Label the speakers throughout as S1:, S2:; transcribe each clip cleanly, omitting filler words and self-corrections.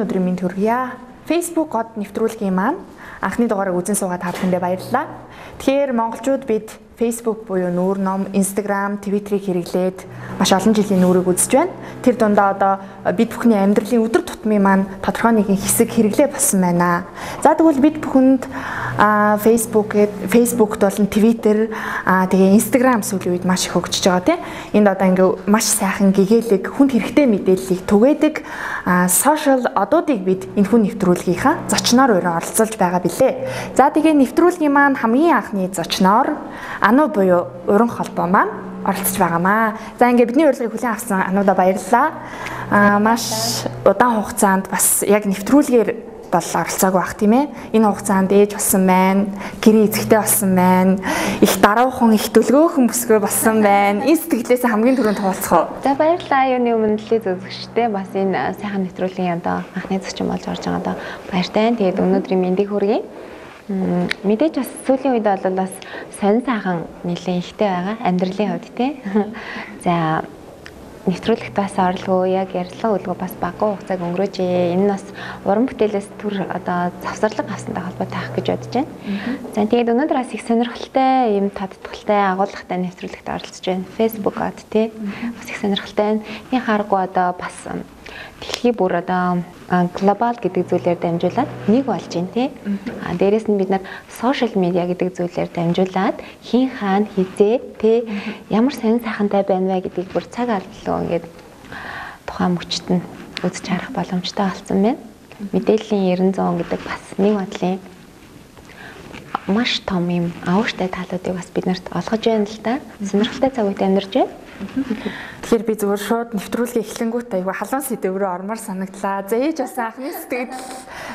S1: Энэ өдрийн мэнд хүргье. Facebook од нэвтрүүлгийн маань анхны дугаарыг үзэн суугаа та бүхэндээ баярлалаа. Тэгэхээр монголчууд бид Facebook буюу нүүр ном, Instagram, Twitter-ийг хэрэглээд маш олон жилийн нүрийг үзэж байна. Тэр дундаа одоо бид бүхний амьдралын өдөр тутмын маань тодорхой нэгэн хэсэг хэрэглээ болсон байна. За тэгвэл бид бүхэнд Facebook-д болон Twitter, тэгээ Instagram сүүлийн үед маш их хөгжиж байгаа тийм. Энд одоо ингээ маш сайхан гэгээлэг, хүнд хэрэгтэй мэдээллийг түгээдэг сошиал одуудыг бид энэ хүн нэвтрүүлгийнхаа зочноор өрөө оролцуулж байгаа билээ. За тэгээ нэвтрүүлгийн маань хамгийн анхны зочноор Ану буюу уран холбоо маань оролцож байгаамаа. За ингээ бидний урилгыг хүлээн авсан Анудаа баярлалаа. Маш удаан хугацаанд бас яг нэвтрүүлгээр бол оролцоогүй байх тийм ээ. Энэ хугацаанд ээж болсон байна, гэрийн эзэгтэй болсон байна, их даруухан, их дүлгөөхөн бүсгүй болсон байна. Энэ сэтгэлээс хамгийн түрүүнд хуваалцах уу?
S2: За баярлалаа. Юуны өмнө л үзэгчтэй бас энэ сайхан нэвтрүүлгийн одоо анхны зочин болж орж байгаадаа баяртай. Тэгээд өнөөдрийн мэндийг хүргэе. Мэдээж бас сүүлийн үед бол бас сонин сайхан нэлээд ихтэй байгаа амьдралын хувьд тий. За нэвтрүүлэгт бас орлого яг ярилцлага үлгөө бас багахан хугацааг өнгөрөөжээ. Энэ нь бас уран бүтээлээс төр одоо завсарлага авсантай холбоотой байх гэж бодож байна. За тэгээд өнөөдөр бас их сонирхолтой юм тодтголтой агуулгатай нэвтрүүлэгт оролцож байна. Facebook од тий. Бас их сонирхолтой байна. Энэ харгүй одоо бас дэлхий бүр одоо глобал гэдэг зүйлээр дамжуулаад нэг болж байна тий. А дээрэс нь бид нар сошиал медиа гэдэг зүйлээр дамжуулаад хин хаан хизээ тий ямар сонин сайхантай байна вэ гэдгийг бүр цаг алдлаа ингээд тухайн мөчт нь үзэж харах боломжтой болсон байна. Мэдээллийн 90 100 гэдэг бас нэг бодлын маш том юм авууштай талуудыг бас бид нарт олгож байна л да. Сонирхолтой цаг үед амьдарч байна.
S1: Тэгэхээр би зүгээр шууд нэвтрүүлгээ эхлэнгүүт айгүй халуун сэдэв рүү ормоор санагдлаа. За ээж болсон анхны сэтгэл,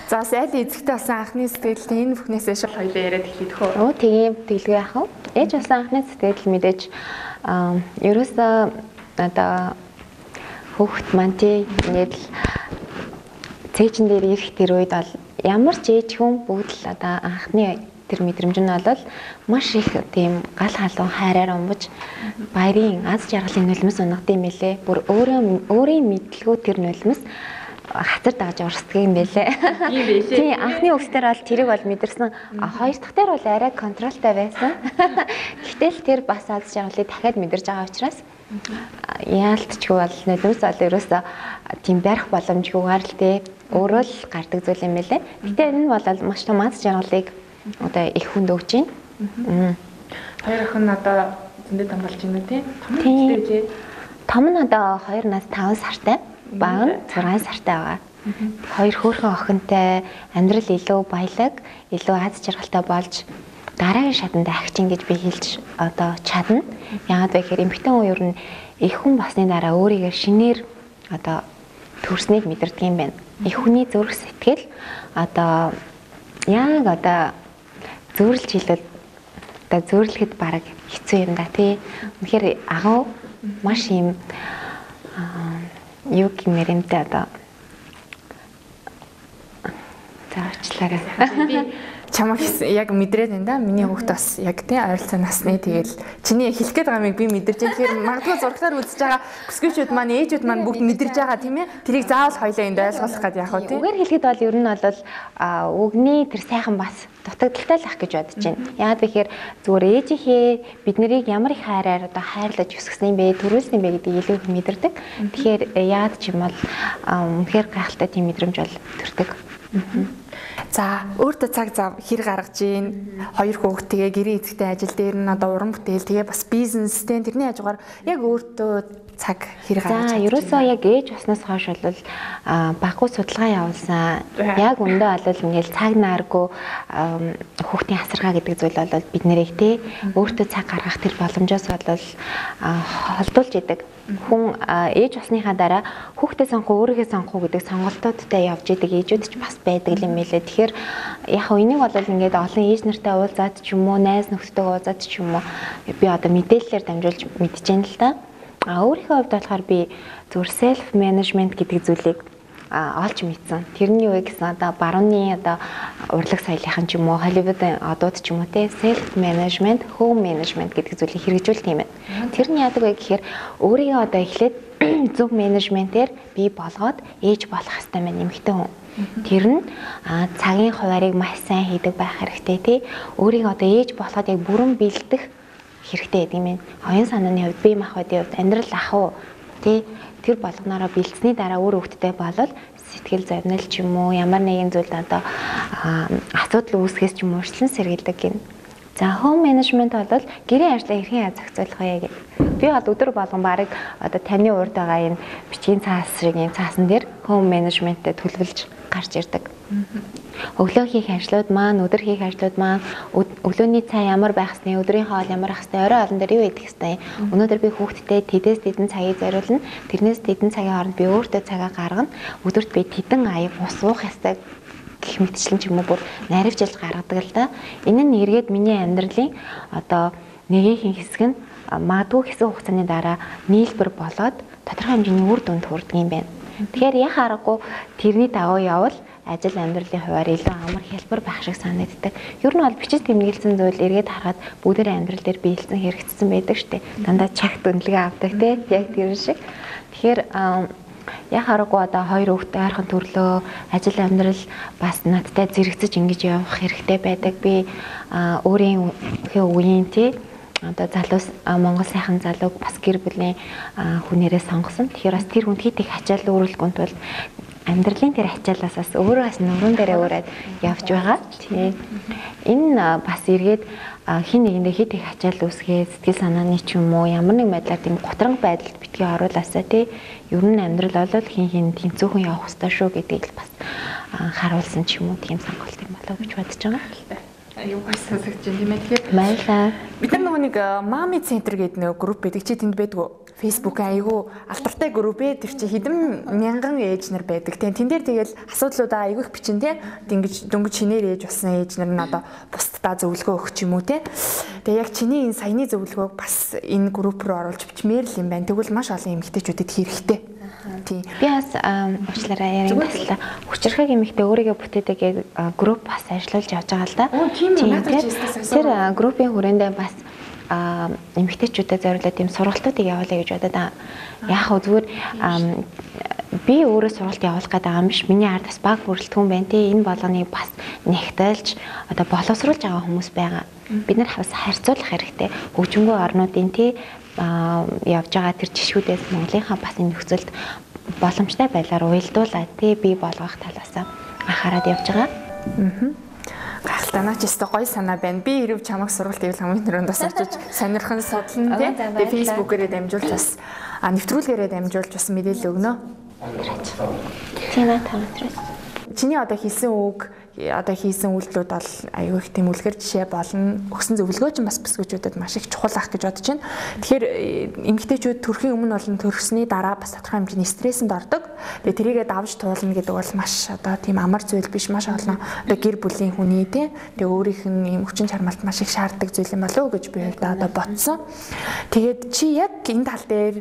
S1: за бас айлын эзэгтэй болсон анхны сэтгэл энэ бүхнээсээ шал хоёлаа яриад эхлэх хөө.
S2: Өө тийм тэглгүй яах вэ? Ээж болсон анхны сэтгэл мэдээж ерөөсөө одоо хүүхэд маань тий ингээд л цээжин дээр ирэх тэр үед бол ямар ч ээж хүн бүгд л одоо анхны тэр мэдрэмж нь бол маш их тийм гал халуун хайраар умбаж баярын аз жаргалын нулимс унгад юм байлээ. Бүр өөрийн мэдлгүй тэр нулимс хацар дагаж орсдөг юм байлээ.
S1: Тийм байлээ.
S2: Тийм анхны үгсээр бол тэрийг бол мэдэрсэн. Хоёр дахь дээр бол арай контролтой байсан. Гэтэл тэр бас аз жаргалыг дахиад мэдэрж байгаа учраас яалтчгүй бол нулимс бол ерөөсөө тийм барих боломжгүйгээр л тий өөрөө л гардаг зүйл юм байлээ. Гэтэ энэ нь бол маш том аз жаргалыг одоо их хүнд өгч байна.
S1: Хоёр охин одоо зөндөө том болж байна тий. Том нь ихтэй лээ.
S2: Том нь одоо 2 нас 5 сартай, бага нь 6 сартай байгаа. Хоёр хөөрхөн охинтой амьдрал илүү баялаг, илүү аз жаргалтай болж дараагийн шатанд ахиж гэж би хэлж одоо чадна. Яагаад вэ гэхээр эмэгтэй хүн ер нь их хүн болсны дараа өөрийгөө шинээр одоо төрснийг мэдэрдэг юм байна. Их хүний зүрх сэтгэл одоо яг одоо зөөрлж хэлвэл одоо зөөрлөхөд бараг хэцүү юм да тий. Үнэхээр агуу маш юм юу гэмээр юмтай одоо за уучлаарай.
S1: Би чамайг яг мэдрээд байна да. Миний хүүхд бас яг тий ойролцоо насны тэгэл чиний хэлэх гээд байгаа юмыг би мэдэрч байна. Тэгэхээр магадгүй зургатаар үзэж байгаа бүсгүйчүүд маань ээжүүд маань бүгд мэдэрч байгаа тийм ээ. Тэрийг заавал хоёлаа энд ойлгуулах гээд яах вэ тий.
S2: Үгээр хэлэхэд бол ер нь бол үгний тэр сайхан бас дутагдaltaй л ах гэж бодож байна. Яагаад гэхээр зүгээр ээжийнхээ бид нарыг ямар их хайраар одоо хайрлаж өсгсөн юм бэ, төрүүлсэн юм бэ гэдгийг илүү их мэдэрдэг. Тэгэхээр яад ч юм бол үнэхээр гайхалтай тийм мэдрэмж бол төрдөг.
S1: За өөртөө цаг зав хэр гаргаж ийн хоёр хүүхэд тэгээ гэрийн эзэгтэй ажил дээр нь одоо уран бүтээл тэгээ бас бизнестэй тэрний хажуугаар яг өөртөө цаг хэр гаргаж.
S2: За ерөөсөө яг ээж болсноос хойш бол баггүй судалгаа явуулсан. Яг өндөө бол ингээл цаг нааргүй хүүхдийн асаргаа гэдэг зүйл бол бид нарыг те өөртөө цаг гаргах тэр боломжоос бол холдуулж идэг. Хүн ээж болсныхаа дараа хүүхдээ сонгох уу өөрийгөө сонгох уу гэдэг сонголтуудтай явж идэг ээжүүд ч бас байдаг юм билээ. Тэгэхээр яг хөө энийг бол ингээд олон ээж нартай уулзаад ч юм уу, найз нөхдөдөө уулзаад ч юм уу би одоо мэдээллээр дамжуулж мэдэж байна л да. А өөрийнхөө хувьд болохоор би зүгээр self management гэдэг зүйлийг олж мэдсэн. Тэр нь юу вэ гэсэн одоо барууны одоо урлаг соёлынхан ч юм уу, Холливуудын одууд ч юм уу те self management, home management гэдэг зүйлийг хэрэгжүүлдэг юм байна. Тэр нь яадаг вэ гэхээр өөрийгөө одоо эхлээд зөв менежментээр бий болгоод ээж болох хэрэгтэй байна эмэгтэй хүн. Тэр нь цагийн хуваарийг маш сайн хийдэг байх хэрэгтэй тий. Өөрийгөө одоо ээж болоход яг бүрэн бэлдэх хэрэгтэй гэдэг юм байна. Оюун санааны хувьд, бие махбодын хувьд, амьдрал ах уу тий. Тэр болгоноороо бэлдсэний дараа үр хөвгттэй болол сэтгэл зовнил ч юм уу ямар нэгэн зүйлд одоо асуудал үүсгэхээс ч юм уу урьдчилан сэргийлдэг гин. За home management бол гэрийн ажлаа хэрхэн зохицуулах вэ гэдэг. Би бол өдөр болгон бараг одоо таны урд байгаа энэ бичгийн цаас шиг энэ цаасан дээр home management-тэй төлөвлөж гарч ирдэг. Өглөө хийх ажлууд маань, өдөр хийх ажлууд маань, өглөөний цай ямар байх ёсны, өдрийн хоол ямар байх ёстой, орой хоолн дээр юу идэх ёстой. Өнөөдөр би хүүхдтэй тэдээс тэдэн цагийг зориулна. Тэрнээс тэдэн цагийн хооронд би өөртөө цагаа гаргана. Өдөрт би тэдэн аяг ус уух ёстой гэх мэтчлэн ч юм уу бүр наривчилж гаргадаг л да. Энэ нь эргээд миний амьдралын одоо нэгэн хэсэг нь магадгүй хэсэг хугацааны дараа нийлбэр болоод тодорхой хэмжээний үр дүнд хүрдэг юм байна. Тэгэхээр яг аргагүй тэрний дагуу явбал ажил амьдралын хуваар илүү амар хялбар байх шиг санагддаг. Ер нь бол бичиж тэмдэглэсэн зүйл эргээд харахад бүгдээрээ амьдрал дээр биелсэн хэрэгцсэн байдаг штэ. Дандаа чагт үнэлгээ авдаг те. Яг тэр шиг. Тэгэхээр яг аргагүй одоо хоёр хүүхдээ ойрхон төрлөө ажил амьдрал бас надтай зэрэгцэж ингэж явах хэрэгтэй байдаг. Би өөрийнхөө үеийн тий одоо залуус Монгол сайхан залууг бас гэр бүлийн хүнээрээ сонгосон. Тэгэхээр бас тэр хүнд хит их ачаал өөрүүлэхгүй тул амьдралын тэр ачаалаас бас өөрөө бас нүрэн дээрээ өөрөөд явж байгаа. Тий. Энэ бас эргээд хин нэгэндээ хит их ачаал үүсгээд сэтгэл санааны ч юм уу ямар нэг байдлаар тийм гутранг байдалд битгий оруулаасаа тий. Ер нь амьдрал бол хин хин тэнцүүхэн явах ёстой шүү гэдгийг л бас харуулсан ч юм уу тийм сонголт юм болоо гэж бодож байгаа.
S1: Аюу гой сонсогдож байна тийм ээ. Тэгэхээр
S2: баярлалаа.
S1: Бид нар нөгөө нэг Мами центр гэдэг нэг групп байдаг. Чи тэнд байдгүй? Facebook айгүй алдартай групп ээ. Тэр чи хэдэн мянган ээж нар байдаг. Тэн дээр тэгэл асуудлуудаа айгүй их бичин тий. Дөнгөж дөнгөж шинээр ээж болсон ээж нар нь одоо бусдаа зөвлөгөө өгч юм уу тий. Тэгээ яг чиний энэ саяны зөвлөгөөг бас энэ групп руу оруулж бичмээр л юм байна. Тэгвэл маш олон эмэгтэйчүүдэд хэрэгтэй.
S2: Тийм. Би бас уучлаарай ярин таслаа. Хүчирхэг эмэгтэй өөрийгөө бүтээдэг гэдэг групп бас ажиллуулж явж байгаа л да.
S1: Тийм үү. Надад ч өстой
S2: Тэр группийн хүрээндээ бас эмэгтэйчүүдэд зориулаад тийм сургалтуудыг явуулъя гэж бодоод байгаа. Яг хөө зүгээр би өөрөө сургалт явуулах гэдэг юм биш. Миний ард бас баг бүрэлдэхүүн байна тий. Энэ болгоныг бас нягталж одоо боловсруулж байгаа хүмүүс байгаа. Бид нар бас харьцуулах хэрэгтэй. Хөгжингүй орнуудын тий явж байгаа тэр жишгүүдээс Монголынхаа бас энэ нөхцөлд боломжтой байдлаар уялдуулаад тий бий болгох талаас анхаарад явж байгаа.
S1: Гайхалтай наа чи өстой гоё санаа байна. Би хэрв чамайг сургалт ивэл хамгийн түрүүнд бас очиж сонирхон судлана тий. Тэгээ Facebook-ээрээ дамжуулж бас нэвтрүүлгээрээ дамжуулж бас мэдээлэл өгнө.
S2: Тийм ээ та.
S1: Чиний одоо хэлсэн үг одоо хийсэн үйлдэлүүд бол аюу их тийм үлгэр жишээ болно. Өгсөн зөвлөгөө чинь бас бүсгүүчүүдэд маш их чухал ах гэж бодож байна. Тэгэхээр эмэгтэйчүүд төрхийн өмнө болон төрсний дараа бас тодорхой хэмжээний стрессэнд ордог. Тэгээ тэрийгээ давж туулна гэдэг бол маш одоо тийм амар зүйл биш. Маш олон одоо гэр бүлийн хүний тий тэгээ өөрийнх нь ийм хүчин чармаалт маш их шаарддаг зүйл юм болов уу гэж би хувьдаа одоо бодсон. Тэгээд чи яг энэ тал дээр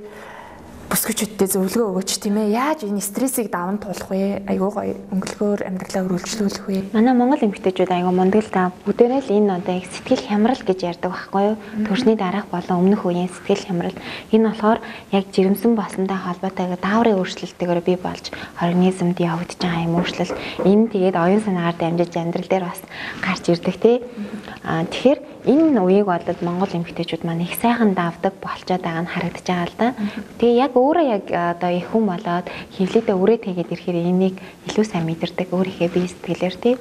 S1: бүсгүүчүүдтэй зөвлөгөө өгөөч тийм ээ. Яаж энэ стрессийг даван туулах вэ? Айгуу гоё өнгөлгөөр амьдралаа өргөлжлүүлэх вэ?
S2: Манай Монгол эмэгтэйчүүд айгуу мундаг л да. Бүгдээрээ л энэ одоо их сэтгэл хямрал гэж ярьдаг байхгүй юу? Төрсний дараах болон өмнөх үеийн сэтгэл хямрал. Энэ болохоор яг жирэмсэн болсонтой холбоотой дааврын өөрчлөлтөөр бий болж организмд явагдаж байгаа юм өөрчлөлт. Энэ тэгээд оюун санаагаар дамжиж амьдрал дээр бас гарч ирдэг тий. Тэгэхээр энэ үеийг бол Монгол эмэгтэйчүүд маань их сайхан давдаг болчоод байгаа нь харагдаж байгаа л да. Тэгээ яг өөрөө яг одоо их хүн болоод хөвлөдөө өрөө тэгээд ирэхээр энийг илүү сайн мэдэрдэг өөрийнхөө бие сэтгэлээр тий.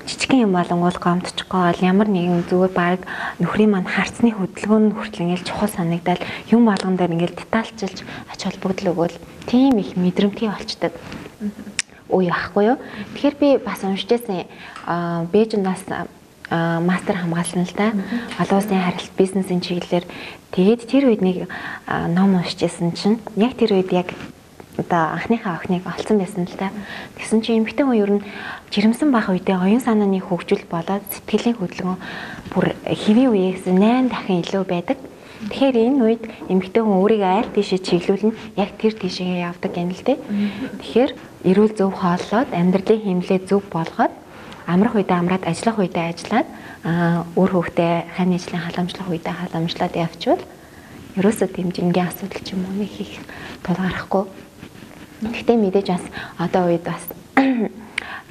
S2: Жижигхэн юм болонгуул гомдчихгүй бол ямар нэгэн зүгээр баг нөхрийн маань харцны хөдөлгөөн нь хүртэл ингээл чухал санагдал юм болгон дээр ингээл детальчилж ач холбогдол өгөөл тийм их мэдрэмтгий болчдөг үе байхгүй юу. Тэгэхээр би бас уншиж байсан Бээжиндаас мастер хамгаалсан л да. Олон улсын харилцаа бизнесийн чиглэлээр тэгээд тэр үед нэг ном уншиж байсан чинь яг тэр үед яг одоо анхныхаа охиныг олцсон байсан л да. Тэгсэн чинь эмэгтэй хүн ер нь жирэмсэн байх үедээ оюун санааны хөгжил болоод сэтгэлийн хөдөлгөөн бүр хэвийн үеэс 8 дахин илүү байдаг. Тэгэхээр энэ үед эмэгтэй хүн өөрийгөө аль тийшээ чиглүүлнэ, яг тэр тийшээ явдаг юм л дээ. Тэгэхээр эрүүл зөв хооллоод, амьдралын хэмнэлээ зөв болгоод, амрах үедээ амраад, ажиллах үедээ ажиллаад, үр хүүхдээ хань ижлэн халамжлах үедээ халамжлаад явчвал ерөөсөө тийм жингийн асуудал ч юм уу нэг их тулгарахгүй. Гэхдээ мэдээж бас одоо үед бас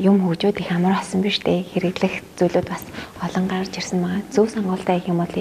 S2: юм хөгжөөд их амар болсон биш үү? Хэрэглэх зүйлүүд бас олон гарч ирсэн байгаа. Зөв сонголтоо хийх юм бол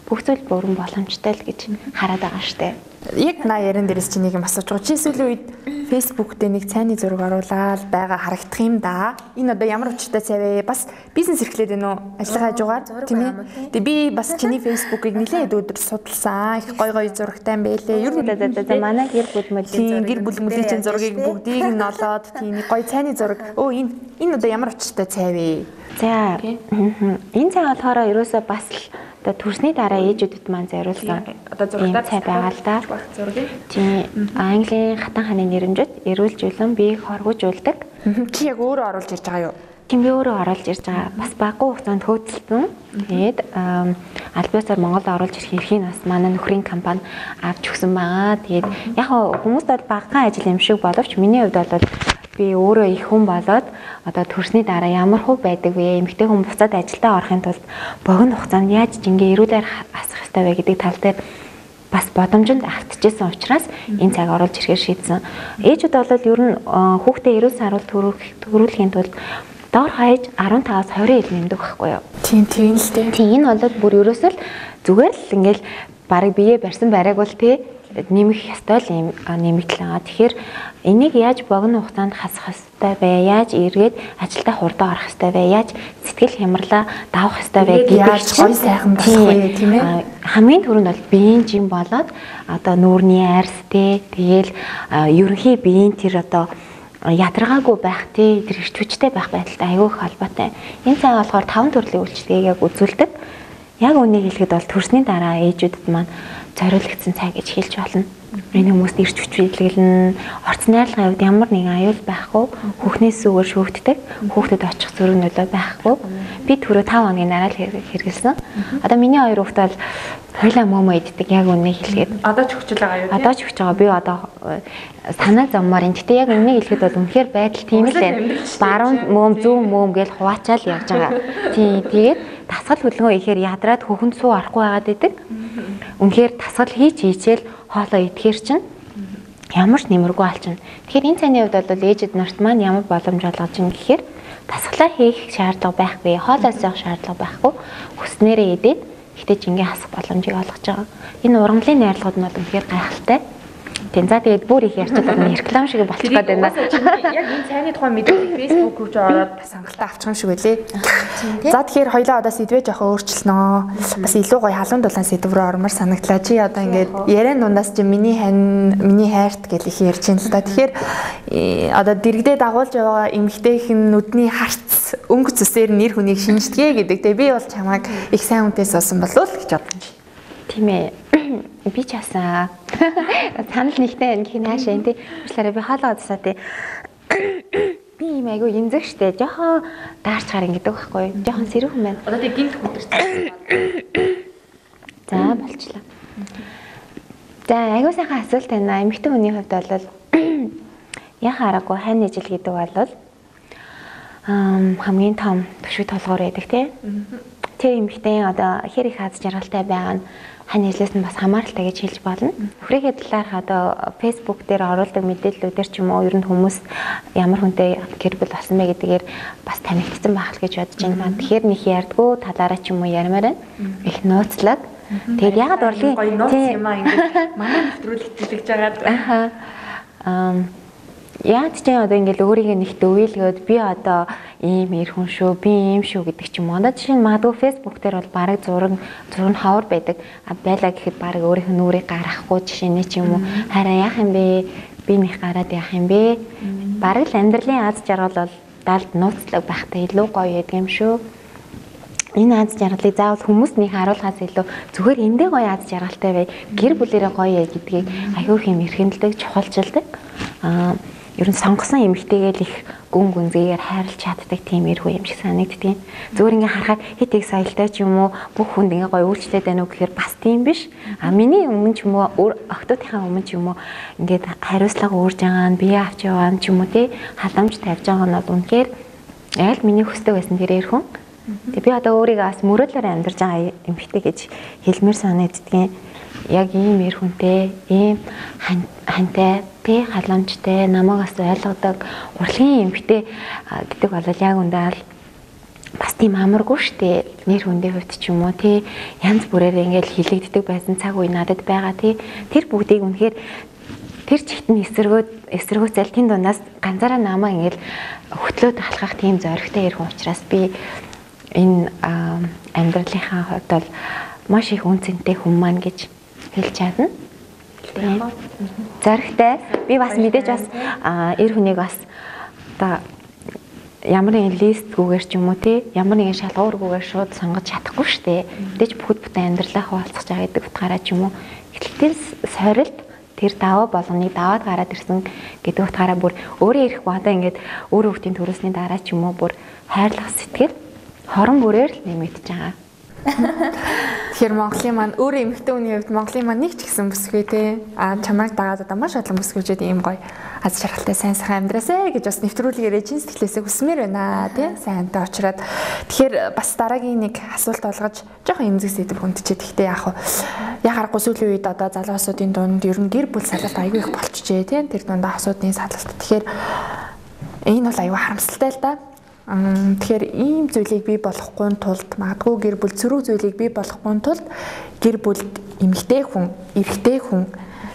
S2: бүх зүйл бүрэн боломжтой л гэж хараад байгаа штэ.
S1: Яг на яран дээрээс чи нэг юм асууж байгаа. Чи сүүлийн үед Facebook дээр нэг цайны зураг оруулаад байгаа харагдах юм да. Энэ одоо ямар учиртай цай вэ? Бас бизнес эрхлээд байна уу? Ажиллагаа хажуугаар тийм ээ. Тэгээ би бас чиний Facebook-ыг нэлээд өдөр судалсан. Их гой гой зурагтай юм байлээ.
S2: Ер нь за манай гэр бүл мөлийн
S1: зураг. Гэр бүл мөлийн чинь зургийг бүгдийг нь олоод тийм гой цайны зураг. Өө энэ одоо ямар учиртай цай вэ?
S2: За энэ цай болохоор ерөөсөө бас л одоо төрсний дараа ээжүүдэд маань зориулсан
S1: одоо зурагтай
S2: цай байгаа л да. Тийм Английн хатан хааны нэрэмжит эрүүл зүйлэн биеийг хоргожуулдаг.
S1: Чи яг өөрөө оруулж ирж байгаа юу?
S2: Тийм би өөрөө оруулж ирж байгаа. Бас баггүй хугацаанд хөөцөлдсөн. Тэгээд аль биесээр Монголд оруулж ирэх эрхийг бас манай нөхрийн компани авч өгсөн байгаа. Тэгээд яг хүмүүст бол багахан ажил юм шиг боловч миний хувьд бол би өөрөө их хүн болоод одоо төрсний дараа ямар хүү байдаг вэ? Эмэгтэй хүн буцаад ажилдаа орохын тулд богино хугацаанд яаж жингээ эрүүлэр асах ёстой вэ гэдэг тал дээр бас бодомжинд автчихсан учраас энэ цаг оруулж ирэхээр шийдсэн. Ээжүүд бол ер нь хүүхдээ эрүүл саруул төрүүлэхийн тулд доор хаяж 15-аас 20 ил нэмдэг байхгүй юу?
S1: Тийм тийм л дээ.
S2: Тийм энэ бол бүр ерөөсөө л зүгээр л ингээл бараг бие барьсан барайг бол тий нэмэх ёстой л юм нэмэгдэл байгаа. Тэгэхээр энийг яаж богино хугацаанд хасах ёстой вэ? Яаж эргээд ажилдаа хурдан орох ёстой вэ? Яаж сэтгэл хямралаа давах ёстой вэ
S1: гэдэг чинь гоё сайхан болох вэ, тийм ээ?
S2: Хамгийн түрүүнд бол биеийн жим болоод одоо нүүрний арьс те, тэгээл ерөнхий биеийн тэр одоо ядаргаагүй байх те, тэр эрч хүчтэй байх байдалтай аюул их холбоотой. Энэ цай болохоор 5 төрлийн үйлчилгээг яг үзүүлдэг. Яг үнийг хэлэхэд бол төрсний дараа ээжүүдэд маань зориулагдсан цай гэж хэлж болно. Энэ хүмүүст эрч хүч бэлгэлнэ, орц найрлагын хувьд ямар нэгэн аюул байхгүй, хүүхнээс зүгээр шүүгддэг, хүүхдэд очих зөрөг нөлөө байхгүй. Би түрүү 5 хоногийн дараа л хэрэгэлсэн. Одоо миний хоёр хүүхд бол хойлоо мөмө иддэг, яг үннийг хэлгээд.
S1: Одоо ч хүчил байгаа юу?
S2: Одоо ч хүч байгаа. Би одоо санаа зовмоор энэ. Гэтэ яг үннийг хэлэхэд бол үнэхээр байдал тийм л байна. Баруун мөм, зүүн мөм гэж хуваачаал явж байгаа. Тийм, тэгээд дасгал хөдөлгөөн ихээр ядраад хөхөнд суу орохгүй байгаад идэг. Үнэхээр дасгал хийж хийчихэл хоолоо идэхэр чинь ямар ч нэмэргүй алчна. Тэгэхээр энэ цайны хувьд бол ээжид нарт маань ямар боломж олгож ин гэхээр дасгалаа хийх шаардлага байхгүй, хоолоос явах шаардлага байхгүй, хүснээрээ идээд гэхдээ жингээ хасах боломжийг олгож байгаа. Энэ ургамлын найрлагууд нь бол үнэхээр гайхалтай. Тийм за тэгээд бүр их ярьчихад байна. Реклам шиг болчих гээд байна.
S1: Яг энэ цайны тухай мэдээлэл Facebook руу ч ороод бас хангалттай авчих юм шиг байлээ. За тэгэхээр хоёлаа одоо сэдвээ жоохон өөрчилнө. Бас илүү гоё халуун дулаан сэдв рүү ормоор санагдлаа. Чи одоо ингээд яриан дундаас чи миний хань, миний хайрт гэл их ярьж байна л да. Тэгэхээр одоо дэрэгдээ дагуулж яваа эмэгтэйхэн нүдний харц өнгө цэсээр нэр хүнийг шинждэгэ гэдэг. Тэгээ би бол чамайг их сайн хүнтэй суусан болов уу гэж бодсон.
S2: Тийм ээ. Би ч асаа санал нэгтэй байна гэх наашаа тий. Уучлаарай би хоолоо удасаа тий. Би ийм айгүй эмзэг штэ. Жохон даарчгаар ингэдэг байхгүй. Жохон сэрүүхэн байна.
S1: Одоо тий гинт хөдөрсөн.
S2: За болчлаа. За айгүй сайхан асуулт байна. Эмэгтэй хүний хувьд бол яг хараагүй хань ижил гэдэг бол хамгийн том төшөг толгоор байдаг тий. Тэр эмэгтэй одоо хэр их аз жаргалтай байгаа нь хань ижлээс нь бас хамааралтай гэж хэлж болно. Нөхрийнхээ талаарх одоо Facebook дээр оруулдаг мэдээллүүдээр ч юм уу ер нь хүмүүс ямар хүнтэй гэр бүл болсон бэ гэдгээр бас танигдсан байх л гэж бодож байна. Тэгэхээр нэг ярьдгүү талаараа ч юм уу ярмаар байна. Их нууцлаг. Тэгээд ягаад урлагийн
S1: гоё нууц юм аа ингээд манай нэвтрүүлэг хэлж байгаад.
S2: Аха. Яг ч юм одоо ингээл өөрийгөө нэг дөвөөлгөөд би одоо ийм эр хүн шүү, би ийм шүү гэдэг ч юм уу. Одоо жишээ нь магадгүй Facebook дээр бол бараг зураг нь ховор байдаг. А байлаа гэхэд бараг өөрийнх нь нүрийг гаргахгүй жишээ нь ч юм уу. Хараа яах юм бэ? Би нэг гараад яах юм бэ? Бараг л амьдралын аз жаргал бол далд нууцлаг байхтай илүү гоё байдаг юм шүү. Энэ аз жаргалыг заавал хүмүүс нэг харуулхаас илүү зүгээр эндээ гоё аз жаргалтай бай, гэр бүлээрээ гоё яа гэдгийг аягүй хэм эрхэмлдэг, чухалчилдаг. Аа Ер нь сонгосон эмэгтэйгээ л их гүн гүнзгийгээр хайрлаж чаддаг тийм эр хүн юм шиг санагддаг. Зүгээр ингээ харахад хит их соёлтой ч юм уу бүх хүнд ингээ гоё үйлчлээд байна уу гэхээр бас тийм биш. А миний өмнө ч юм уу өөр охтуудынхаа өмнө ч юм уу ингээд хариуцлага үүрж байгаа нь бие авч яваа нь ч юм уу тий халамж тавьж байгаа нь бол үнэхээр яг л миний хүсдэг байсан тэр эр хүн. Тэг би одоо өөрийгөө бас мөрөөлөөр амьдарч байгаа эмэгтэй гэж хэлмээр санагддгийн. Яг ийм эр хүнтэй, ийм хантай, тий халамжтай, намайг бас ойлгодог урлагийн эмэгтэй гэдэг бол яг үндэ л бас тийм амаргүй штэ. Нэр хүндээ хувьд ч юм уу тий янз бүрээр ингээл хилэгддэг байсан цаг үе надад байгаа тий. Тэр бүгдийг үнэхээр тэр чигт нь эсэргүүцэл тэн дундаас ганцаараа намаа ингээл хөтлөөд алхах тийм зоригтой эр хүн учраас би энэ амьдралынхаа хувьд бол маш их үн цэнтэй хүн маань гэж хэлж чадна. Зоригтой. Би бас мэдээж бас эр хүнийг бас одоо ямар нэгэн листгүүгээр ч юм уу тий ямар нэгэн шалгуургүйгээр шууд сонгож чадахгүй штэ. Мэдээж бүхэл бүтэн амьдралаа хуваалцах байгаа гэдэг утгаараа ч юм уу. Гэтэл тэр сорилт тэр даваа болгоныг даваад гараад ирсэн гэдэг утгаараа бүр өөрөө ирэх бодоо ингээд өөр хүүхдийн төрөөсний дараа ч юм уу бүр хайрлах сэтгэл хорон бүрээр л нэмэгдэж байгаа.
S1: Тэгэхээр Монголын маань өөрөө эмэгтэй хүний хувьд Монголын маань нэг ч гэсэн бүсгүй те. А чамайг дагаад одоо маш олон бүсгүйчүүд ийм гоё аз жаргалтай сайн сайхан амьдраасай гэж бас нэвтрүүлгээрээ чин сэтгэлээсээ хүсмээр байна те. Сайнтай очроод тэгэхээр бас дараагийн нэг асуулт болгож жоохон эмзэг сэдв хүндчихэд гэхдээ яг яг аргагүй сүүлийн үед одоо залуусуудын дунд ер нь гэр бүл салалт аягүй их болчихжээ те. Тэр дундаа асуудын салалт. Тэгэхээр энэ бол аягүй харамсалтай л да. Тэгэхээр ийм зүйлийг бий болохгүй тулд магадгүй гэр бүл сөрөг зүйлийг бий болохгүй тулд гэр бүлд эмэгтэй хүн, эрэгтэй хүн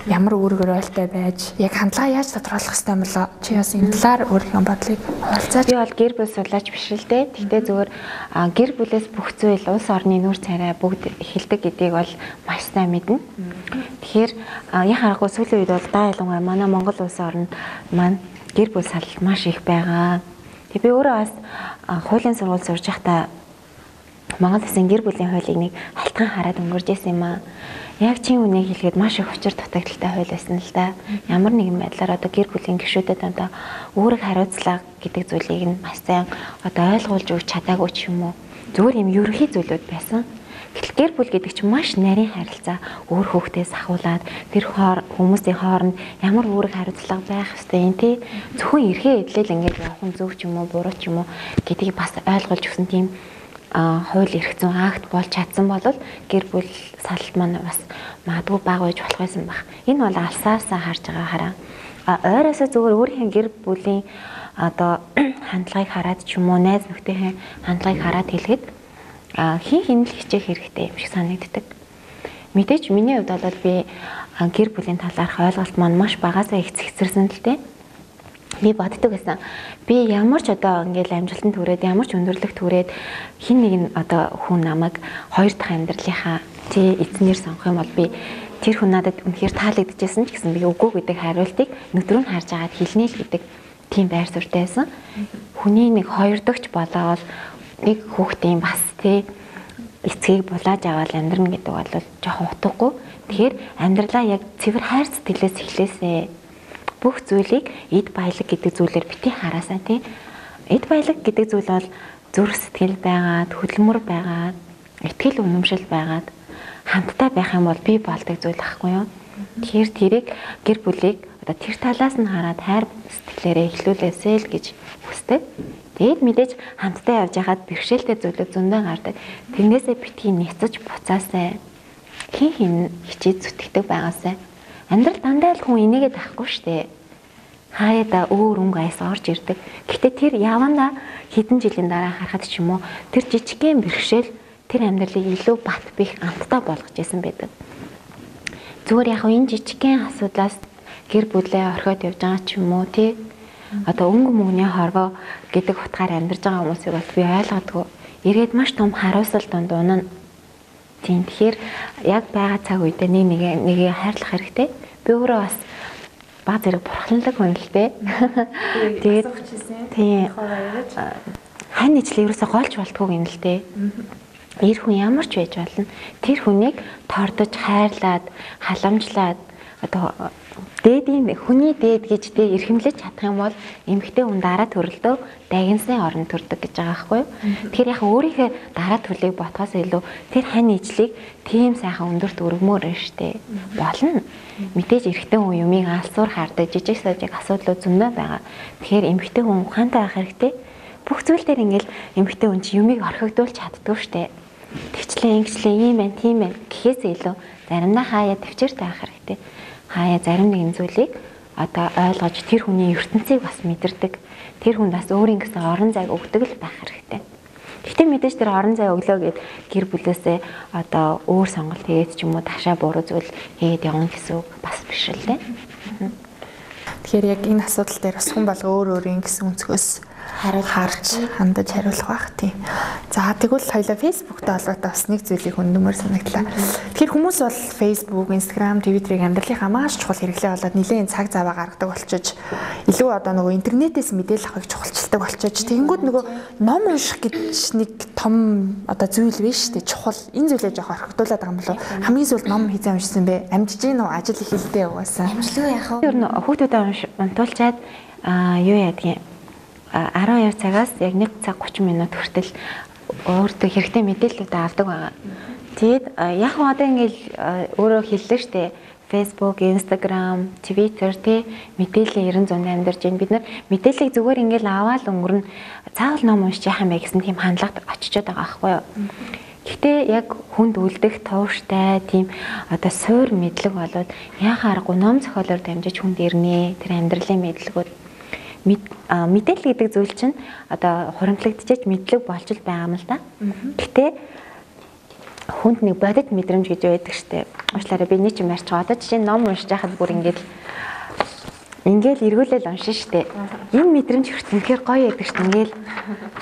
S1: ямар үүрэг ойлтой байж яг хандлага яаж тодорхойлох ёстой юм болоо? Чи бас энэ талаар өөрийнхөө бодлыг хуваалцаач.
S2: Би бол гэр бүл судлаач биш л дээ. Гэхдээ зүгээр гэр бүлээс бүх зүйл улс орны нүүр царай бүгд эхэлдэг гэдгийг бол маш сайн мэднэ. Тэгэхээр яг харахгүй сүүлийн үед бол даа ялангуяа манай Монгол улс орнд маань гэр бүл салалт маш их байгаа. Тэг би өөрөө бас хуулийн сургууль сурж байхдаа Монгол улсын гэр бүлийн хуулийг нэг халтгаан хараад өнгөрч исэн юм аа. Яг чин үнийг хэлгээд маш их учир дутагдaltaй хууль байсан л да. Ямар нэгэн байдлаар одоо гэр бүлийн гишүүдэд одоо үүрэг хариуцлага гэдэг зүйлийг нь маш сайн одоо ойлгуулж өгч чадаагүй ч юм уу. Зүгээр юм ерөнхий зүйлүүд байсан. Гэтэл гэр бүл гэдэг чинь маш нарийн харилцаа, өөр хүүхдээс ахуулаад тэр хүмүүсийн хооронд ямар үүрэг хариуцлага байх ёстой юм тий. Зөвхөн эрхээ эдлэл ингээд явах нь зөв ч юм уу, буруу ч юм уу гэдгийг бас ойлгуулж өгсөн тийм хууль эрх зүйн акт болж чадсан бол гэр бүл салалт маань бас магадгүй бага байж болох байсан баг. Энэ бол алсаасаа харж байгаа хараа. Ойроосоо зөвхөн өөрийнхөө гэр бүлийн одоо хандлагыг хараад ч юм уу, найз нөхдийнхээ хандлагыг хараад хэлэхэд хин хин л хичээх хэрэгтэй юм шиг санагддаг. Мэдээж миний хувьд бол би гэр бүлийн талаарх ойлголт маань маш багасаа их цэгцэрсэн л дээ. Би боддог байсан. Би ямар ч одоо ингээл амжилтанд хүрээд, ямар ч өндөрлөгт хүрээд хин нэг нь одоо хүн намайг хоёр дахь амьдралынхаа тий эзнэр сонгох юм бол би тэр хүн надад үнэхээр таалагдчихсэн ч гэсэн би үгүй гэдэг хариултыг нүдрүү нь харж агаад хэлнэ л гэдэг тийм байр суурьтай байсан. Хүний нэг хоёр дахьч болоол нэг хүүхдийн бас тий эцгийг булааж аваад амьдрна гэдэг бол жоохон утгагүй. Тэгэхээр амьдралаа яг цэвэр хайр сэтгэлээс эхлээсээ. Бүх зүйлийг эд баялаг гэдэг зүйлээр бити хараасаа тий. Эд баялаг гэдэг зүйл бол зүрх сэтгэл байгаад, хөдөлмөр байгаад, итгэл үнэмшил байгаад хамтдаа байх юм бол бий болдог зүйл ахгүй юу? Тэгэхээр тэрийг гэр бүлийг одоо тэр талаас нь хараад хайр сэтгэлээрээ эхлүүлээсэй л гэж хүсдэг. Тэгээд мэдээж хамтдаа явж байхад бэрхшээлтэй зүйлүүд зөндөө гардаг. Тэрнээсээ битгий няцаж буцаасай. Хин хин хичээж зүтгэдэг байгаасай. Амьдрал дандаа л хүн энийгээд байхгүй штэ. Хаяада өөр өнгө аяс орж ирдэг. Гэхдээ тэр явандаа хэдэн жилийн дараа харахад ч юм уу тэр жижигхэн бэрхшээл тэр амьдралыг илүү бат бих амттай болгож исэн байдаг. Зүгээр яг энэ жижигхэн асуудлаас гэр бүлээ орхиод явж байгаа ч юм уу тий. Одоо өнгө мөнгөний хорвоо гэдэг утгаар амьдарч байгаа хүмүүсийг бол би ойлгодгүй. Эргээд маш том хариуцлал донд унана. Тийм тэгэхээр яг байгаа цаг үедээ нэг нэгээ хайрлах хэрэгтэй. Би өөрөө бас баг зэрэг бурхланлаг хүн л дээ. Тэгээд тийм хань нийтлээ ерөөсө голж болтгоо юм л дээ. Эр хүн ямар ч байж болно. Тэр хүнийг тордож, хайрлаад, халамжлаад одоо дээдийн хүний дээд гэж тэ эрхэмлэж чадах юм бол эмэгтэй хүн дараа төрөлдөө дагинсны орон төрдөг гэж байгаа байхгүй юу. Тэгэхээр яг өөрийнхөө дараа төрлийг ботхоос илүү тэр хань ижлийг тийм сайхан өндөрт өргөмөр байна штэ. Болно. Мэдээж эрэгтэй хүн юмыг алсуур хардаг, жижиг сажиг асуудлууд зөндөө байгаа. Тэгэхээр эмэгтэй хүн ухаантай байх хэрэгтэй. Бүх зүйл дээр ингээл эмэгтэй хүн чи юмыг орхигдуулж чаддгүй штэ. Тэгчлээ, ингэчлээ, ийм байна, тийм байна гэхээс илүү заримдаа хаяа төвчээртэй байх хэрэгтэй. Хаяа зарим нэгэн зүйлийг одоо ойлгож тэр хүний ертөнцийг бас мэдэрдэг. Тэр хүн бас өөрийн гэсэн орон зайг өгдөг л байх хэрэгтэй. Гэхдээ мэдээж тэр орон зай өглөө гэд гэр бүлээсээ одоо өөр сонголт хийгээд ч юм уу ташаа буруу зүйл хийгээд явна гэсэн үг бас биш л дээ.
S1: Тэгэхээр яг энэ асуудал дээр бас хүн болго өөр өөрийн гэсэн өнцгөөс харж хандаж хариулах байх тийм. За тэгвэл хоёлаа Facebook-тай холбоотой бас нэг зүйлийг хүндэмээр санагдлаа. Тэгэхээр хүмүүс бол Facebook, Instagram, Twitter-ыг амьдралынхаа маш чухал хэрэглээ болоод нэлээд цаг зав гаргадаг болчиж илүү одоо нөгөө интернетээс мэдээлэл авахыг чухалчилдаг болчиж тэгэнгүүт нөгөө ном унших гэж нэг том одоо зүйл биш үү, чухал. Энэ зүйлээ жоох орхигдуулаад байгаа юм болов уу? Хамгийн сүүлд ном хизээ уншсан бэ? Амжиж гин үү? Ажил их хэлтэй угаасаа.
S2: Амжилгүй яах вэ? Ер нь хүүхдүүдэд унтуулчаад юу яадгийг 12 цагаас яг 1 цаг 30 минут хүртэл өөртөө хэрэгтэй мэдээллүүд авдаг байгаа. Тэгээд яг нь одоо ингээл өөрөө хэллээ штэ. Facebook, Instagram, Twitter тий мэдээллийн 90 зуунд амьдарч байна. Бид нар мэдээллийг зүгээр ингээл аваад өнгөрнө. Заавал ном уншиж яах юм бэ гэсэн тийм хандлагад очичод байгаа байхгүй юу? Гэхдээ яг хүнд үлдэх тууштай тийм одоо суур мэдлэг болоод яах аргагүй ном зохиолоор дамжиж хүнд ирнэ. Тэр амьдралын мэдлэгүүд мэдээлэл гэдэг зүйл чинь одоо хуримтлагдчихэж мэдлэг болж л байгаа юм л да. Гэтэ хүнд нэг бодит мэдрэмж гэж байдаг штэ. Уучлаарай би нэг юм ярьчих. Одоо жишээ нь ном уншиж байхад бүр ингээл эргүүлэл уншин штэ. Энэ мэдрэмж хүртэл гоё байдаг штэ. Ингээл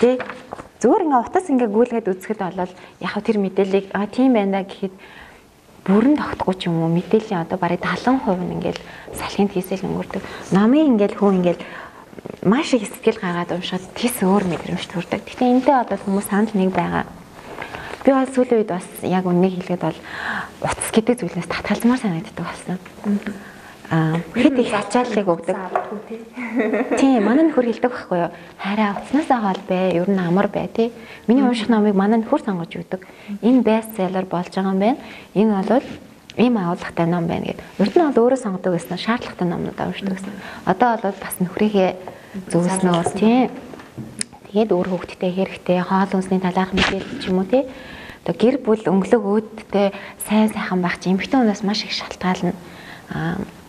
S2: тэ зүгээр ингээ утас ингээ гүйлгээд үзэхэд болол яг тэр мэдээллийг а тийм байна гэхэд бүрэн тогтохгүй ч юм уу мэдээллийн одоо бараг 70% нь ингээл салхинд хийсэл өнгөрдөг. Номын ингээл хүн ингээл маш их сэтгэл гаргаад уншаад тэс өөр мэдрэмж төрдөг. Гэхдээ энэтэй одоо хүмүүс санал нэг байгаа. Би бол сүүлийн үед бас яг үннийг хэлгээд бол утас гэдэг зүйлээс татгалзмаар санагддаг болсон. Хэд их ачааллыг өгдөг. Тийм, манай нөхөр хэлдэг байхгүй юу? Хараа утаснасаа хол бай, ер нь амар бай тий. Миний унших номыг манай нөхөр сонгож өгдөг. Энэ бестселлер болж байгаа юм байна. Энэ бол ийм агуулгатай ном байна гэд. Урд нь бол өөрөө сонгодог гэсэн шаардлагатай номнуудаа уншдаг гэсэн. Одоо бол бас нөхрийнхээ зөвлөснөөр тийм. Тэгээд өөр хүүхдтэй хэрэгтэй хоол хүнсний талаарх мэдээлэл ч юм уу тий. Одоо гэр бүл өнгөлөг өөдтэй сайн сайхан байх чинь эмэгтэй хүнээс маш их шалтгаална.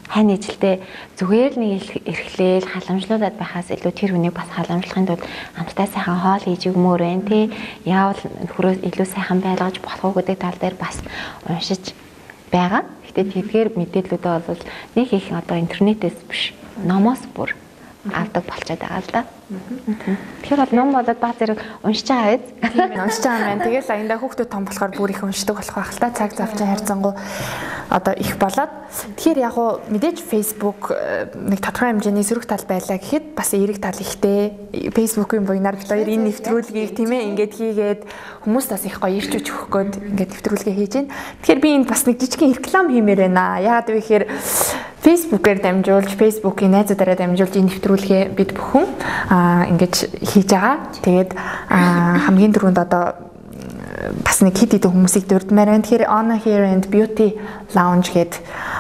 S2: Хань ижилдээ зүгээр л нэг эрхлээл халамжлуулад байхаас илүү тэр хүнийг бас халамжлахын тулд амттай сайхан хоол хийж өгмөр байна тий. Яавал нөхрөө илүү сайхан байлгаж болох уу гэдэг тал дээр бас уншиж байгаа. Гэтэ тэдгээр мэдээллүүдээ бол нэг их одоо интернетээс биш номоос бүр авдаг болчиход байгаа л да. Тэгэхээр бол ном болоод баг зэрэг уншиж байгаа биз?
S1: Тийм ээ, уншиж байгаа юм байна. Тэгэл аяндаа хүүхдүүд том болохоор бүр их уншдаг болох байх л та. Цаг зав чинь харьцангуй одоо их болоод. Тэгэхээр яг уу мэдээж Facebook нэг тодорхой хэмжээний сөрөг тал байлаа гэхэд бас эерэг тал ихтэй. Facebook-ийн буйнаар бид хоёр энэ нэвтрүүлгийг тийм ээ ингээд хийгээд хүмүүст бас их гоё ирч хүч өгөх гээд ингээд нэвтрүүлгээ хийж байна. Тэгэхээр би энд бас нэг жижигхэн реклам хиймээр байна. Яагаад вэ гэхээр Facebook-ээр дамжуулж, Facebook-ийн найзуудаараа дамжуулж энэ нэвтрүүлгээ бид бүхэн ингэж хийж байгаа. Тэгээд хамгийн түрүүнд одоо бас нэг хэд хэдэн хүмүүсийг дурдмаар байна. Тэгэхээр Ono Hair and Beauty Lounge гээд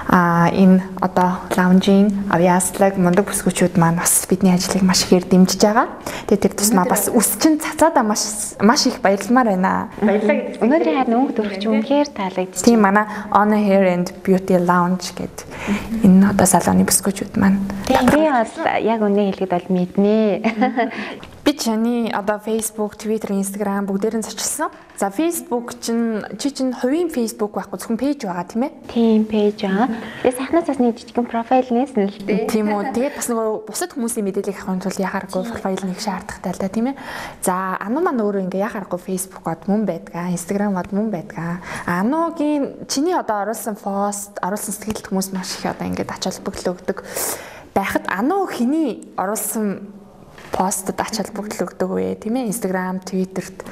S1: энэ одоо лаунжийн авьяаслаг мундаг бүсгүүчүүд маань бас бидний ажлыг маш ихээр дэмжиж байгаа. Тэгээд тэр тусмаа бас үс чинь цацаадаа маш их баярламаар байна.
S2: Баярлалаа гэдэг. Өнөөдрийн харин өнгө төрөгч үнэхээр таалагдчих.
S1: Тийм, манай Ono Hair and Beauty Lounge гээд энэ одоо салоны бүсгүүчүүд маань.
S2: Тийм, би бол яг үнэ хэлэхэд бол мэднэ.
S1: Би чаны одоо Facebook, Twitter, Instagram бүгдээр нь зочилсан. За Facebook чинь чи чинь хувийн Facebook байхгүй зөвхөн пэйж байгаа тийм ээ?
S2: Тийм, пэйж байгаа. Тэгээ сахнаас бас нэг жижигхэн профайл нээсэн л дээ.
S1: Тийм үү. Тэгээд бас нөгөө бусад хүмүүсийн мэдээллийг авахын тулд яхааргүй профайл нэг шаардлагатай л да тийм ээ. За Ану маань өөрөө ингээ яхааргүй Facebook-од мөн байдгаа, Instagram-од мөн байдгаа. Анугийн чиний одоо оруулсан пост, оруулсан сэтгэлд хүмүүс маш их одоо ингээд ач холбогдол өгдөг байхад Ану хиний оруулсан постод ач холбогдол өгдөг вэ тийм ээ? Instagram, Twitter-т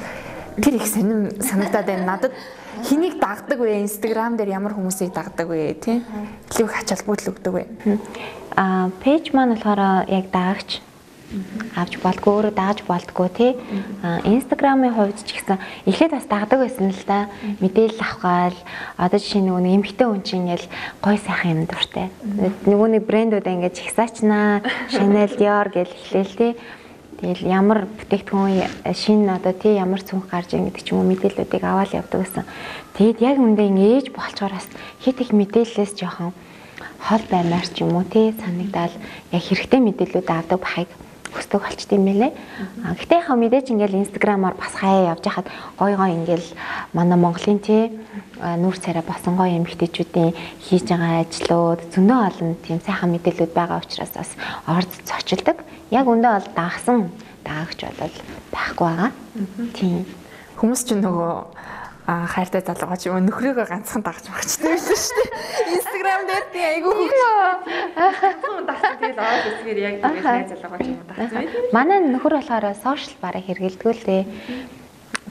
S1: Тэр их сонирм санагдаад байна. Надад хэнийг дагдаг вэ? Instagram дээр ямар хүмүүсийг дагдаг вэ? Тий? Илүү их ач холбогдол өгдөг вэ?
S2: Пэйж маань болохоор яг дагагч авч болдгоо, өөрөө дагаж болдгоо тий. Instagram-ын хувьд ч гэсэн эхлээд бас дагдаг байсан л да. Мэдээлэл авах гал одоо жишээ нөгөө нэг эмэгтэй хүн чинь ингээл гой сайхан юм дуртай. Нөгөө нэг брэндүүд ингээд жигсаачнаа, Chanel, Dior гэл эхлээл тий. Тэгэл ямар бүтээгдэхүүн шинэ одоо тий ямар цүнх гарч ийн гэдэг ч юм уу мэдээллүүдийг аваад явдаг гэсэн. Тэгэд яг үндэ ингэ ээж болчоор бас хит их мэдээллээс жоохон хол баймаар ч юм уу тий санагдаал яг хэрэгтэй мэдээллүүд авдаг бахыг хүсдэг болчт юм байлээ. Гэтэ яхаа мэдээж ингээл Instagram-аар бас хаяа явж хахад гой гой ингээл манай Монголын тий нүүр царай босон гоё эмэгтэйчүүдийн хийж байгаа ажлууд зөндөө олон тийм сайхан мэдээллүүд байгаа учраас бас орд зочилдог. Яг үндэ бол дагсан дагагч бол байхгүй байгаа. Тийм.
S1: Хүмүүс ч нөгөө хайртай залуугаа ч юм уу нөхрийгөө ганцхан дагаж магчтай байсан шүү дээ. Instagram дээр тий айгүй хөгж. Ганцхан дагсан тэгэл ороод үзгээр яг тэгэл найз залуугаа ч юм уу дагсан байх.
S2: Манай нөхөр болохоор сошиал бараа хэрэгэлдэггүй л дээ.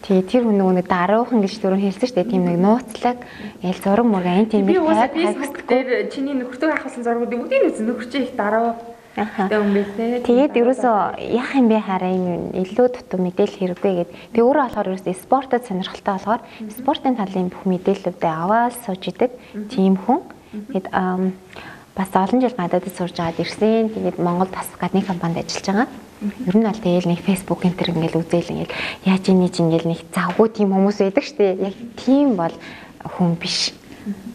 S2: Тий тэр хүн нөгөө нэг даруухан гэж түрүүн хэлсэн шүү дээ. Тийм нэг нууцлаг ял зураг мураг энэ тийм
S1: нэг тавиад Facebook дээр чиний нөхөртөө авахсан зургуудыг бүгдийг үзсэн. Нөхөр чи их даруу.
S2: Тэгээд ерөөсөө яах юм бэ хараа юм илүү дутуу мэдээлэл хэрэггүй гэд. Би өөрөө болохоор ерөөсөө спортод сонирхолтой болохоор спортын талын бүх мэдээллүүдээ аваад сууж идэг тийм хүн. Тэгээд бас олон жил гадаадд сурж агаад ирсэн. Тэгээд Монголд бас гадны компанид ажиллаж байгаа. Ер нь бол тэгэл нэг Facebook энэ төр ингээл үзээл ингээл яаж ийнэ ч ингээл нэг завгүй тийм хүмүүс байдаг штэ. Яг тийм бол хүн биш.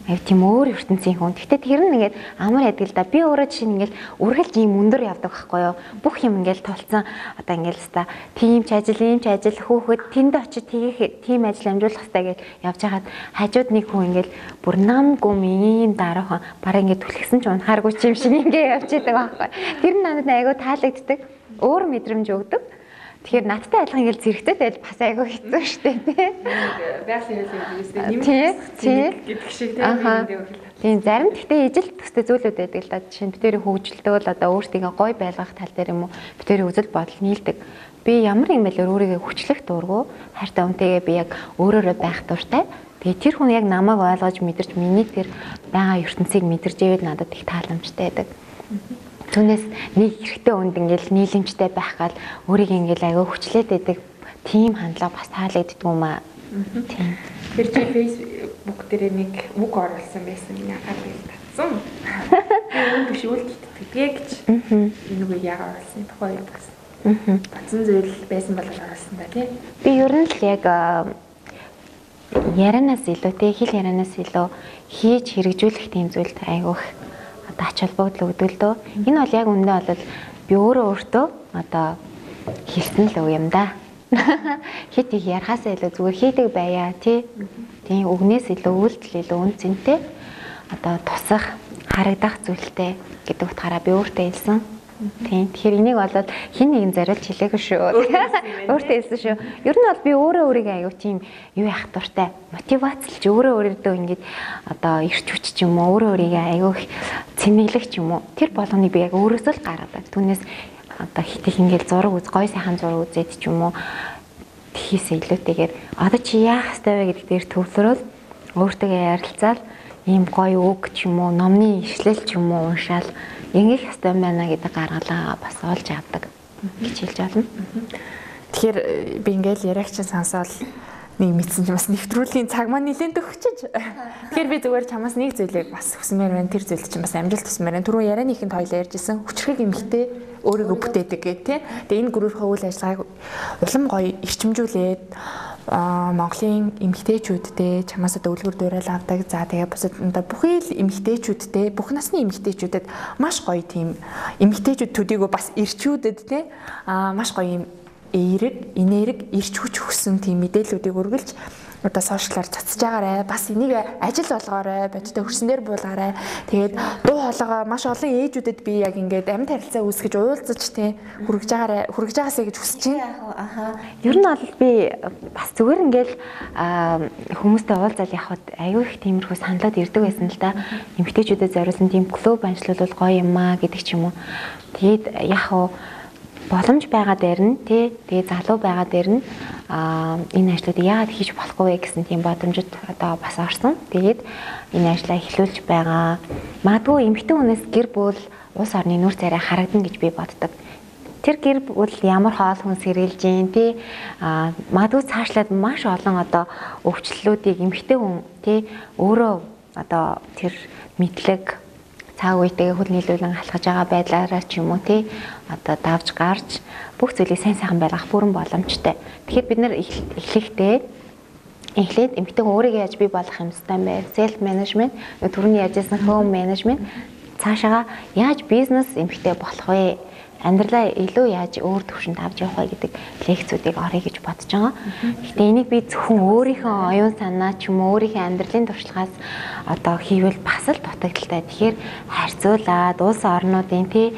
S2: Аяг тийм өөр ертөнцийн хүн. Гэхдээ тэр нь ингээд амар яадаг л да. Би өөрөө жишээ нь ингээд үргэлж ийм өндөр явдаг байхгүй юу? Бүх юм ингээд тулцсан. Одоо ингээд л та тийм ч ажил, ийм ч ажил, хүүхэд тэнд очиж тгийх тийм ажил амжуулах хэрэгтэй гэж явж хагаад хажууд нэг хүн ингээд бүр нам гүм ийм дараахан бараг ингээд түлхсэн ч унахааргүй ч юм шиг ингээд явж идэг байхгүй. Тэр нь надад айгүй таалагддаг. Өөр мэдрэмж өгдөг. Тэгэхээр надтай адилхан ингээл зэрэгтэй байл бас айгүй хэцүү штэ тий.
S1: Байгалийн хэлээ нэмэх гэдэг шиг тий.
S2: Тийм зарим гэхдээ ижил төстэй зүйлүүд байдаг л да. Жишээ нь битэрийн хөгжилтөөл одоо өөртөө гой байлгах тал дээр юм уу битэрийн үзэл бодол нийлдэг. Би ямар юм бэлэр өөрийгөө хүчлэх дургу хайртай хүнтэйгээ би яг өөрөөрөө байх дуртай. Тэгээ тэр хүн яг намайг ойлгож мэдэрч миний тэр байгаа ертөнцийг мэдэрч ивэл надад их тааламжтай байдаг. Түүнээс нэг хэрэгтэй хүнд ингээл нийлэмжтэй байх гал өөрийг ингээл аягүй хүчлээд байдаг тийм хандлага бас таалагддаг юм аа. Тийм.
S1: Тэр чи Facebook дээр нэг үг оруулсан байсан. Миний анхаарлыг татсан. Би үн биш үйлдэл итгэдэг гэж. Энэ үгийг яагаад оруулсан тухай юу гэсэн. Батсан зүйл байсан бол оруулсан да тий.
S2: Би ер нь л яг ярианаас илүү тий хэл ярианаас илүү хийж хэрэгжүүлэх тийм зүйлд аягүй их одоо ач холбогдол өгдөг л дөө. Энэ бол яг үнэндээ бол би өөрөө өөртөө одоо хэлсэн л үг юм да. Хит их ярахаасаа илүү зүгээр хийдэг байя тий. Тийм үгнээс илүү үйлдэл илүү үн цэнтэй одоо тусах харагдах зүйлтэй гэдэг утгаараа би өөртөө хэлсэн. Тийм. Тэгэхээр энийг болоод хин нэгэн зориулж хэлээгүй шүү. Өөртөө хэлсэн шүү. Ер нь бол би өөрөө өөрийгөө аягүй тийм юу яах дуртай. Мотивацлж өөрөө өөрийгөө ингэж одоо эрч хүч ч юм уу, өөрөө өөрийгөө аягүй их цэнэглэх ч юм уу. Тэр болгоныг би яг өөрөөсөө л гаргадаг. Түүнээс одоо хит их ингээл зураг үз, гой сайхан зураг үзээд ч юм уу тийхээсээ илүүтэйгээр одоо чи яах ёстой вэ гэдэг дээр төвлөрөөл өөртөө ярилцаал ийм гоё үг ч юм уу, номны ишлэл ч юм уу уншаал ингэх ёстой байна гэдэг гаргалгаа бас олж авдаг гэж хэлж байна.
S1: Тэгэхээр би ингээл яриаг чинь сонсоол нэг мэдсэн чинь бас нэвтрүүлгийн цаг маань нэлээд төгсөж. Тэгэхээр би зүгээр чамаас нэг зүйлийг бас хүсмээр байна. Тэр зүйл чинь бас амжилт хүсмээр байна. Түрүүн ярианы ихэнд хоёлаа ярьжсэн хүчрхэг эмэгтэй өөрийгөө бүтээдэг гэх тээ. Тэгээ энэ гүрүүрхээ үйл ажиллагааг улам гоё эрчимжүүлээд Монголын эмэгтэйчүүдтэй чамаас одоо үлгэр дуурайл авдаг. За тэгээ бусад одоо бүхий л эмэгтэйчүүдтэй бүх насны эмэгтэйчүүдэд маш гоё тийм эмэгтэйчүүд төдийгөө бас эрчүүдэд те маш гоё юм эерэг, энерги, эрч хүч өгсөн тийм мэдээллүүдийг үргэлж одоо сошиалар цацж байгаарэ. Бас энийг ажил болгоорой, бодтой хөрсөн дээр буулгаарай. Тэгээд дуу хоолойгоо маш олон ээжүүдэд би яг ингээд амьд харилцаа үүсгэж уулзаж тий хүргэж байгаарэ, хүргэж байгаасаа гэж хүсэж байна.
S2: Аха. Ер нь бол би бас зүгээр ингээл хүмүүстэй уулзаал явхад аюу их тиймэрхүү саналууд ирдэг байсан л да. Эмэгтэйчүүдэд зориулсан тийм клуб ажиллуулвал гоё юм аа гэдэг ч юм уу. Тэгээд яг хуу Боломж байгаа дээр нь тий, тэгээ залуу байгаа дээр нь энэ ажлуудыг яагаад хийж болохгүй вэ гэсэн тийм бодомжид одоо бас орсон. Тэгээд энэ ажлаа эхлүүлж байгаа. Магадгүй эмэгтэй хүнээс гэр бүл улс орны нүр царай харагдана гэж би боддог. Тэр гэр бүл ямар хоол хүнс хэрэглэж гин тий, магадгүй цаашлаад маш олон одоо өвчлөлүүдийг эмэгтэй хүн тий өөрөө одоо тэр мэдлэг цаг үетэйгээ хөл нийлүүлэн алхаж байгаа байдлаараа ч юм уу тий одоо давж гарч бүх зүйлийг сайн сайхан байлгах бүрэн боломжтой. Тэгэхээр бид нэр эхлэхдээ эхлээд эмэгтэй хүн өөрийгөө яаж бий болгох юм ёстой юм бэ? Self management, түрүүний ярьжсэн home management, цаашаага яаж бизнес эмэгтэй болох вэ? Амьдралаа илүү яаж өөр төвшөнд авч явах вэ гэдэг лекцүүдийг оръё гэж бодож байгаа. Гэхдээ энийг би зөвхөн өөрийнхөө оюун санаа ч юм уу өөрийнхөө амьдралын туршлагаас одоо хийвэл бас л дутагдaltaй. Тэгэхээр харьцуулаад улс орнуудын тий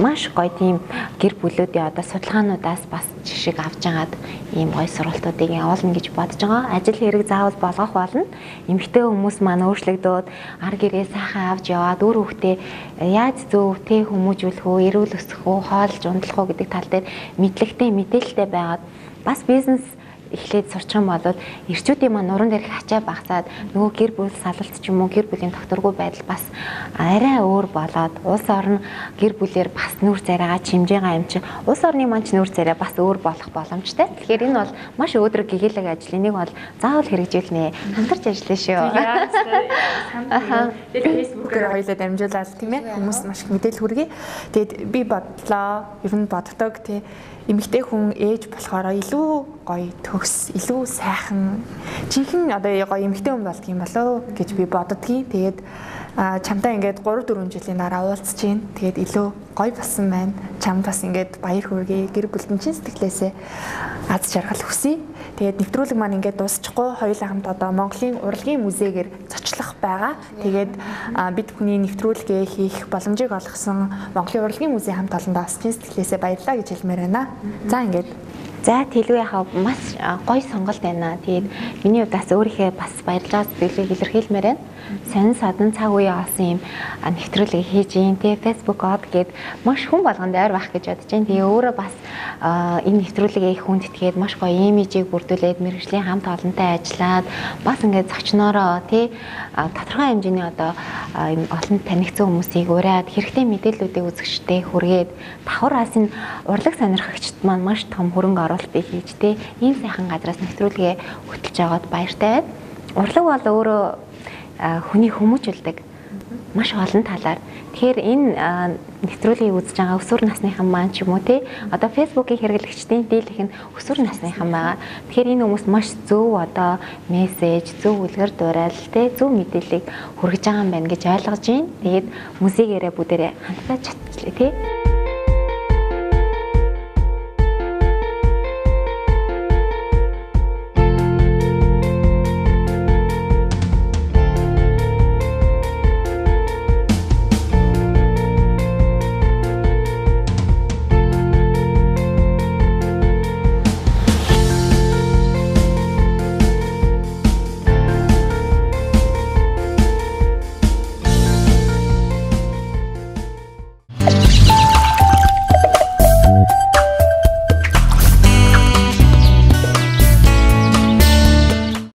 S2: маш гоё тийм гэр бүлүүдийн одоо судалгаануудаас бас жишг авч агаад ийм гоё сургалтуудыг явуулна гэж бодож байгаа. Ажил хэрэг заавал болгох болно. Эмэгтэй хүмүүс маань өөрчлөгдөөд ар гэрээ сайхан авч яваад үр хүүхдээ яаж зөв тий хүмүүжүүлэх үү, эрүүл өсгөх үү, хоолж унтлах уу гэдэг тал дээр мэдлэгтэй, мэдээлэлтэй байгаад бас бизнес эхлээд сурчих юм бол эрчүүдийн маань нуруунд дээрх ачаа багасаад нөгөө гэр бүл салалт ч юм уу гэр бүлийн тогтворгүй байдал бас арай өөр болоод улс орн гэр бүлээр бас нүүр царайгаа чимжээгаа юм чинь улс орны маань ч нүүр царай бас өөр болох боломжтой. Тэгэхээр энэ бол маш өөдрөг гэгээлэг ажил. Энийг бол заавал хэрэгжүүлнэ. Хамтарч ажиллана шүү.
S1: Тэгээд Facebook-ээр хоёулаа дамжуулаад тийм ээ хүмүүс маш их мэдээлэл хүргэе. Тэгээд би бодлоо, ер нь боддог тий эмэгтэй хүн ээж болохоор илүү гоё төгс, илүү сайхан, жинхэнэ одоо гоё эмэгтэй хүн болдго юм болоо гэж би боддгийн. Тэгээд чамтай ингээд 3-4 жилийн дараа уулзж байна. Тэгээд илүү гоё болсон байна. Чам бас ингээд баяр хүргэе, гэр бүлд нь чин сэтгэлээсээ аз жаргал хүсье. Тэгээд нэвтрүүлэг маань ингээд дуусчихгүй хоёулаа хамт одоо Монголын урлагийн музейгээр зочлох байгаа. Тэгээд бид бүхний нэвтрүүлгээ хийх боломжийг олгосон Монголын урлагийн музей хамт олондоо бас чин сэтгэлээсээ баярлалаа гэж хэлмээр байна. За ингээд
S2: За тэлгүй яхаа маш гоё сонголт байна. Тэгээд миний хувьд бас өөрийнхөө бас баярлж байгаа сэтгэлийг илэрхийлмээр байна. Сонин садан цаг үе олсон юм нэвтрүүлэг хийж ийн тий Facebook од гээд маш хүн болгонд ойр байх гэж бодож байна. Тэгээ өөрөө бас энэ нэвтрүүлгийг их хүндэтгээд маш гоё имижийг бүрдүүлээд мэргэжлийн хамт олонтой ажиллаад бас ингээд зочноороо тий тодорхой хэмжээний одоо юм олон танигдсан хүмүүсийг уриад хэрэгтэй мэдээллүүдийг үзэгчтэй хүргээд давхар бас энэ урлаг сонирхогчд маань маш том хөрөнгө оруулалтыг хийж тий ийм сайхан газраас нэвтрүүлгээ хөтөлж байгаад баяртай байна. Урлаг бол өөрөө хүний хүмүүжүүлдэг маш олон талаар. Тэгэхээр энэ нэвтрүүлгийг үзэж байгаа өсвөр насныхан маань ч юм уу тий одоо Facebook-ийн хэрэглэгчдийн дийлэх нь өсвөр насныхан байгаа. Тэгэхээр энэ хүмүүс маш зөв одоо мессеж, зөв үлгэр дуурайл тий зөв мэдээллийг хүргэж байгаа юм байна гэж ойлгож байна. Тэгээд музейгээрээ бүгдээрээ хамтдаа чатчлаа тий.